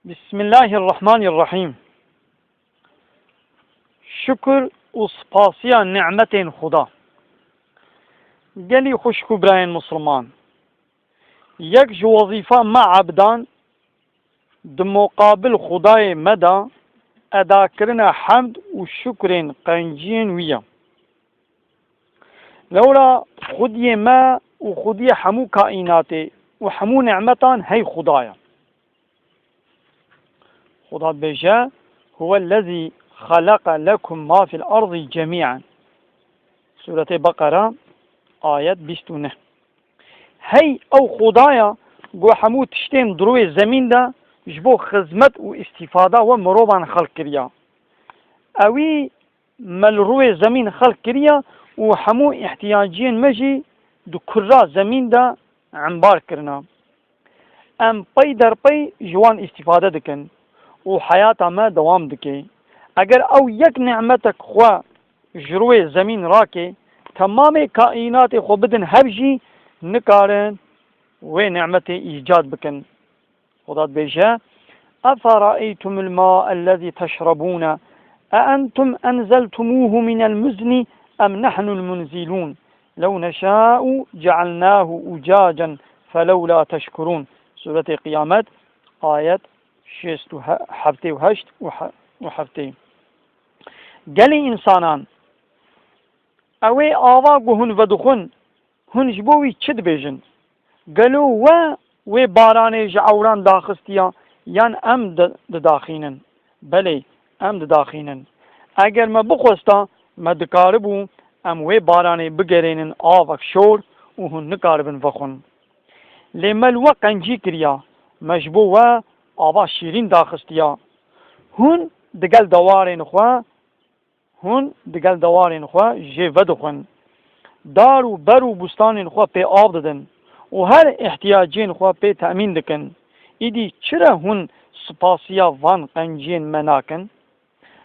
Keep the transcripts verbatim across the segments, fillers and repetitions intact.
Bismillahirrahmanirrahîm. Şukir û spasiya nimetên Xuda. Gelî xwişk û birayên misilman, yek ji wezîfa me ebdan di muqabil Xudayê me de edakirina hemd û şukrên qenciyên wî ye. Lewra xwediyê me û xwediyê hemû kaînatê û hemû nimetan hey Xuda ye. Xuda dibêje, "Huwellezî xeleqe lekum ma fil erdî cemî'en." Sûretê Beqera, ayet bîst û neh. Hey ew Xuda ye ku hemû tiştên di rûyê zemîn de ji bo xizmet û îstîfada we mirovan xelq kiriya. Ewî me li rûyê zemîn xelq kiriya û hemû îhtiyaciyên me jî di kura zemîn de embar kirina. Em pey derpey ji wan îstîfade dikin û heyata me dewam dike. Eger ew yek nimetek xwe ji rûyê zemîn rake, temamê kaînatê xwe bidin hev jî nikarin wê nimetê îcad bikin. Xuda dibêje, "Efera'eytumul ma'ellezî teşrebûne, e'entum enzeltumûhu minel muzni em nehnul munzilûn. Lew neşâ'u ce'elnâhu ucâcen felewlâ teşkurûn." Sûretê Qiyamet, ayet şêst û heftê û heşt û he-, û heftê. Gelî însanan, ew ê ava ku hûn vedixwin, hûn ji bo wî çi dibêjin? Gelo we wê baranê ji ewran daxistiya yan em di-, didaxînin? Belê, em didaxînin. Eger me bixwesta, me dikaribû em wê baranê bigerênin avek şor û hûn nikaribin vexwin. Lê me li we qencî kiriya, me ji bo we ava şîrîn daxistiya. Hûn digel dewarên xwe, hûn digel dewarên xwe jê vedixwin. Dar û ber û bûstanên xwe pê av didin û her îhtiyacên xwe pê temîn dikin. Îdî çira hûn spasiya van qenciyên me nakin?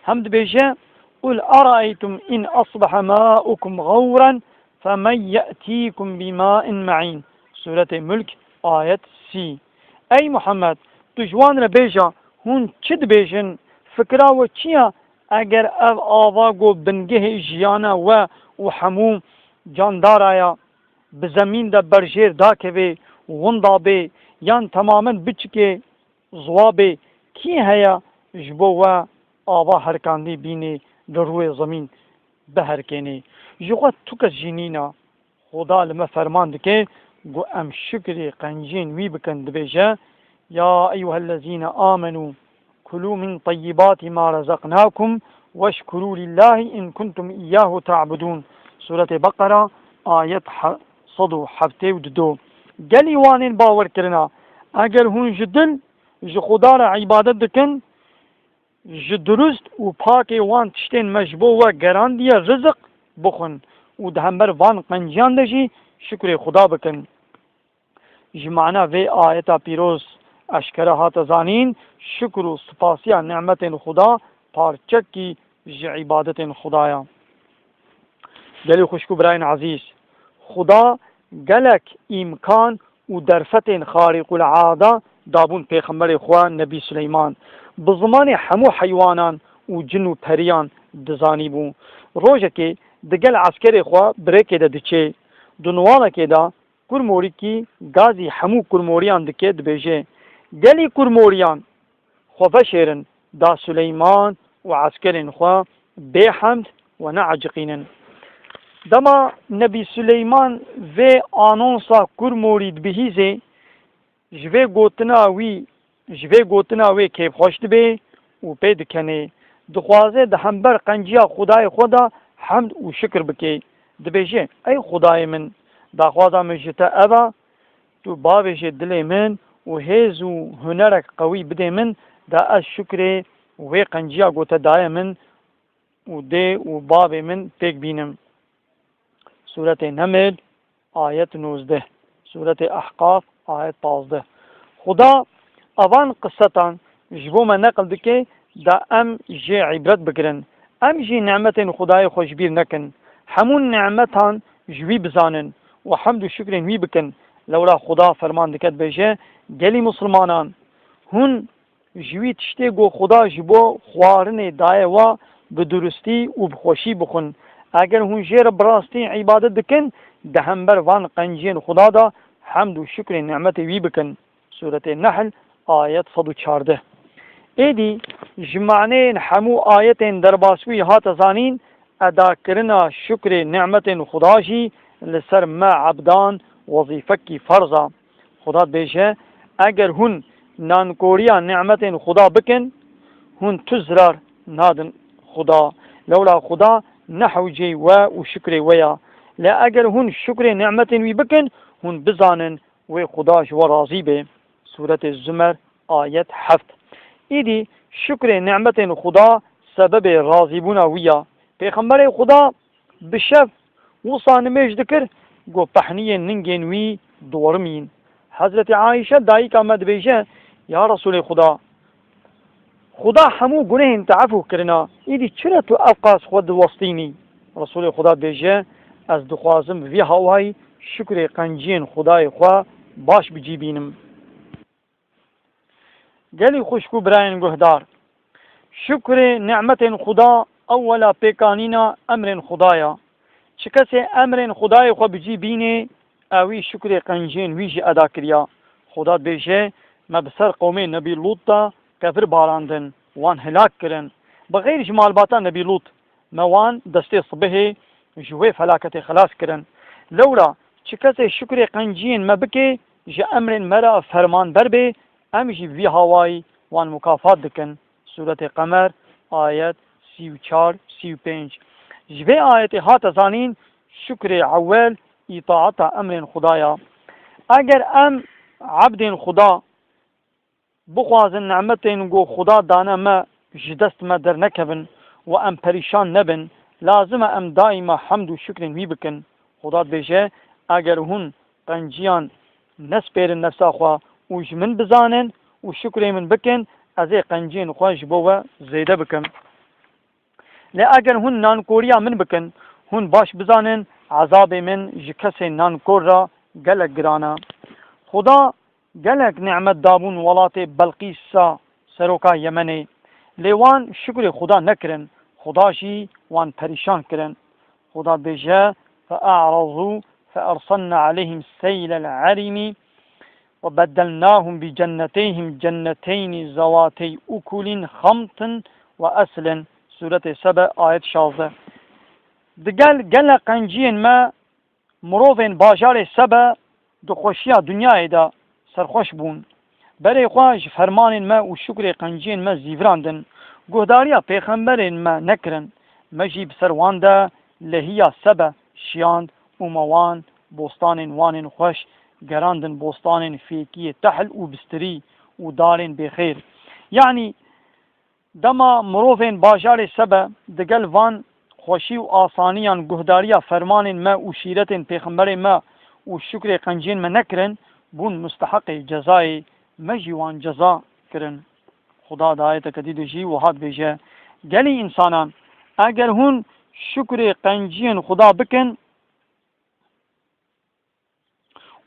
Hem dibêje, "Qul araeytum in asbaha maukum gawran femen ye'tîkum bima'in me'în." Sûretê Mulk, ayet sî. Ey Muhammed, tu ji wan re bêje, hûn çi dibêjin? Fikira we çi ye? Eger ev ava ku bingehê jiyana we û hemû candara ya bi zemîn de berjêr dakeve, winda bê yan temamen biçike, ziwabê kî heye ji bo we ava herkandî bînê li rûyê zemîn biherkênê? Ji xwe tu kes jî nîne. Xuda li me ferman dike ku em şukrê qenciyên wî bikin, dibêje, "Ya eyyuhellezîne amenû kulû min teyyibâti ma rezaqnâkum weşkurû lillâhi in kuntum iyyâhu ta'budûn." Sûretê Beqera, ayet he-, sed û heftê û du. Gelî wanên bawer kirina, eger hûn ji dil ji Xuda re îbadet dikin, ji dirust û pakê wan tiştên me ji bo we gerandiye riziq bixwin û di hember van qenciyan de jî şukrê Xuda bikin. Ji mana vê ayeta pîroz eşkere hate zanîn, şukr û spasiya nimetên Xuda parçekî ji îbadetên Xuda ye. Gelî xwişk û birayên ezîz, Xuda gelek îmkan û derfetên xarîqulada dabûn pêxemberê xwe Nebî Suleyman. Bi zimanê hemû heywanan û cin û periyan dizanîbû. Rojekê digel eskerê xwe bi rêkê de diçê. Di niwalekê de kurmorîkî gazî hemû kurmoriyan dike, dibêje, "Gelî kurmoriyan xwe veşêrin." Da Suleyman û eskerên xwe bê hemd we neeciqînin. Dema Nebî Suleyman vê anonsa kurmorî dibihîzê, ji vê gotina wî, ji vê gotina wê kêfxweş dibe û pê dikenê. Dixwaze di hember qenciya Xwedayê xwe de hemd û şikir bike. Dibêje, "Ey Xwedayê min, daxwaza min ji te ev e, tu bavêjê dilê min û hêz û hunerek qewî bidê min, da ez şukrê wê qenciya ku te daye min û dê û bavê min pêk bînim." Sûretê Neml, ayet nozdeh. Sûretê Ehqaf, ayet pazdeh. Xuda avan qisetan ji bo me neqil dike, da em jê îbret bigirin. Em jî nimetên Xwedayê xwe ji bîr nekin. Hemû nimetan ji wî bizanin û hemd û şukrên wî bikin. Lewra Xuda ferman dike, dibêje, "Gelî misilmanan, hûn ji wî tiştê ku Xuda ji bo xwarinê daye wa bi durustî û bi xweşî bixwin. Eger hûn jê re bi rastî îbadet dikin, di hember van qenciyên Xuda de hemd û şukrê nimetê wî bikin. Sûretê Nehl, ayet sed û çardeh. Êdî ji maneyên hemû ayetên derbasbûyî hate zanîn, edakirina şukrê nimetên Xuda jî li ser me ebdan wezîfekî ferz e. Xuda dibêje, eger hûn nankoriya nimetên Xuda bikin, hûn tu zirar nadin Xuda. Lewla Xuda ne hewceyî we û şukrê we ya. Lê eger hûn şukrê nimetên wî bikin, hûn bizanin wê Xuda ji we razî be. Sûretê Zumer, ayet heft. Îdî şukrê nimetên Xuda sebebê razîbûna wî ya. Pêxemberê Xuda bi şev wisa nimêj dikir, ku pehniyên ningên wî diwerimîn. Hezretî Ayşe dayika me dibêje, Ya Resûlê Xuda, Xuda hemû gunehên te efû kirina, îdî çira tu ev qas xwe diwestînî? Resûlê Xuda dibêje, Ez dixwazim vî hawayî şukrê qenciyên Xudayê xwe baş bi cî bînim. Gelî xwişk û birayên guhdar, şukrê nimetên Xuda ewela pêkanîna emrên Xuda ya. Çi kesê emrên Xudayê xwe bi cî bînê, ewî şukrê qenciyên wî jî eda kiriya. Xuda dibêje, Me bi ser qewmê Nebî Lût de kefir barandin, wan hilak kirin. Bi xeyr ji malbata Nebî Lût, me wan destê sibihê ji wê felaketê xelas kirin. Lewra çi kesê şukrê qenciyên me bike, ji emrên me re fermanber bê, em jî bi vî hawayî wan mukafat dikin. Sûretê Qemer, ayet sî û çar, sî û pênc. Ji vê ayetê hate zanîn, şukrê ewel îtaeta emrên Xuda ya. Eger em ebdên Xuda bixwazin nimetên ku Xuda dane me ji dest me dernekevin û em perîşan nebin, lazim e em daîma hemd û şukrên wî bikin. Xuda dibêje, Eger hûn qenciyan nespêrin nefsa xwe û ji min bizanin û şukrê min bikin, ez ê qenciyên xwe ji bo we zêde bikim. Lê eger hûn nankoriya min bikin, hûn baş bizanin, ezabê min ji kesên nankor re gelek giran e. Xuda gelek nimet dabûn welatê Belqîsa, seroka Yemenê. Lê wan şukrê Xuda nekirin, Xuda jî wan perîşan kirin. Xuda dibêje, فأعرضوا فأرسلنا عليهم سيل العرم وبدلناهم بجنتيهم جنتين ذواتي أكل خمط وعسل. Sûretê Sebe, ayet şazdeh. Digel gelek qenciyên me, mirovên bajarê Sebe di xweşiya dinyayê de serxweş bûn. Berê xwe ji fermanên me û şukrê qenciyên me zîvirandin. Guhdariya pêxemberên me nekirin. Me jî bi ser wan de lehiya Sebe şiyand û me wan bostanên wanên xweş gerandin bostanên fêkiyê tehl û bistirî û darên bêxêr. Yanî, dema mirovên bajarê Sebe digel van xweşî û asaniyan guhdariya fermanên me û şîretên pêxemberê me û şukrê qenciyên me nekirin, bûn musteheqê cezayê, me jî wan ceza kirin. Xuda di ayeteke dî de jî wiha dibêje, Gelî însanan, eger hûn şukrê qenciyên Xuda bikin,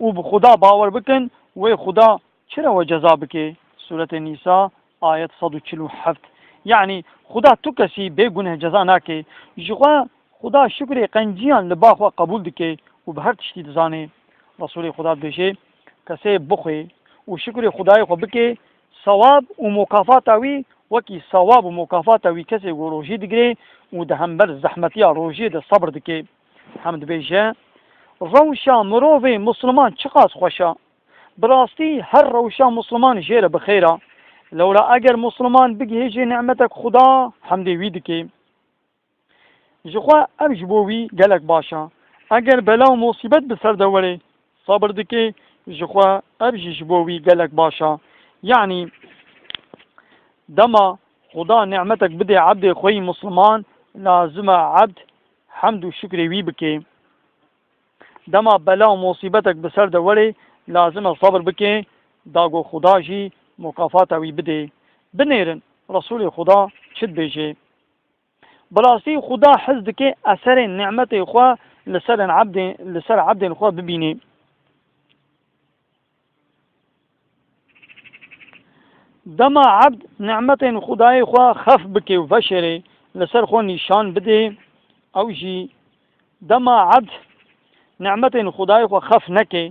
û bi Xuda bawer bikin, wê Xuda çira we ceza bike? Sûretê Nîsa, ayet sed û çil û heft. Yanî, Xuda tu kesî bê guneh ceza nake. Ji xwe Xuda şukrê qenciyan li ba xwe qebûl dike û bi her tiştî dizane. Resûlê Xuda dibêje, Kesê bixwe û şukrê Xudayê xwe bike, sewab û mukafata wî wekî sewab û mukafata wî kesê ku rojî digire û di hember zehmetiya rojiyê de sebir dike. Hem dibêje, Rewşa mirovê Musliman çiqas xweş e. Bi rastî her rewşa Musliman jê re bi xêr e. Lewra eger Musliman bigihêje nimetek Xuda, hemdê wî dike. Ji xwe ev ji bo wî gelek baş e. Eger bela û musîbet bi ser de were, sabir dike, ji xwe ev jî ji bo wî gelek baş e. Yanî, dema Xuda nimetek bidê ebdê xwe yî Musliman, lazim e ebd hemd û şukrê wî bike. Dema bela û musîbetek bi ser de were, lazim e sabir bike, da ku Xuda jî mukafata wî bidê. Binêrin, Resûlê Xuda çi dibêje? Bi rastî Xuda hez dike eserên nimetê xwe li ser ebdên, li ser ebdên xwe bibîne. Dema ebd nimetên Xwedayê xwe xef bike û veşêrê, li ser xwe nîşan bidê, ew jî dema ebd nimetên Xwedayê xwe xef neke,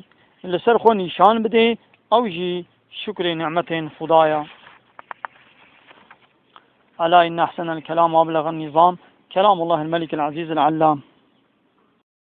li ser xwe nîşan bidê, ew jî şukrê nimetên Xwedaya. Ela inne ehsenel kelam ve eblegan nizam kelamullahil melikil azizil allam.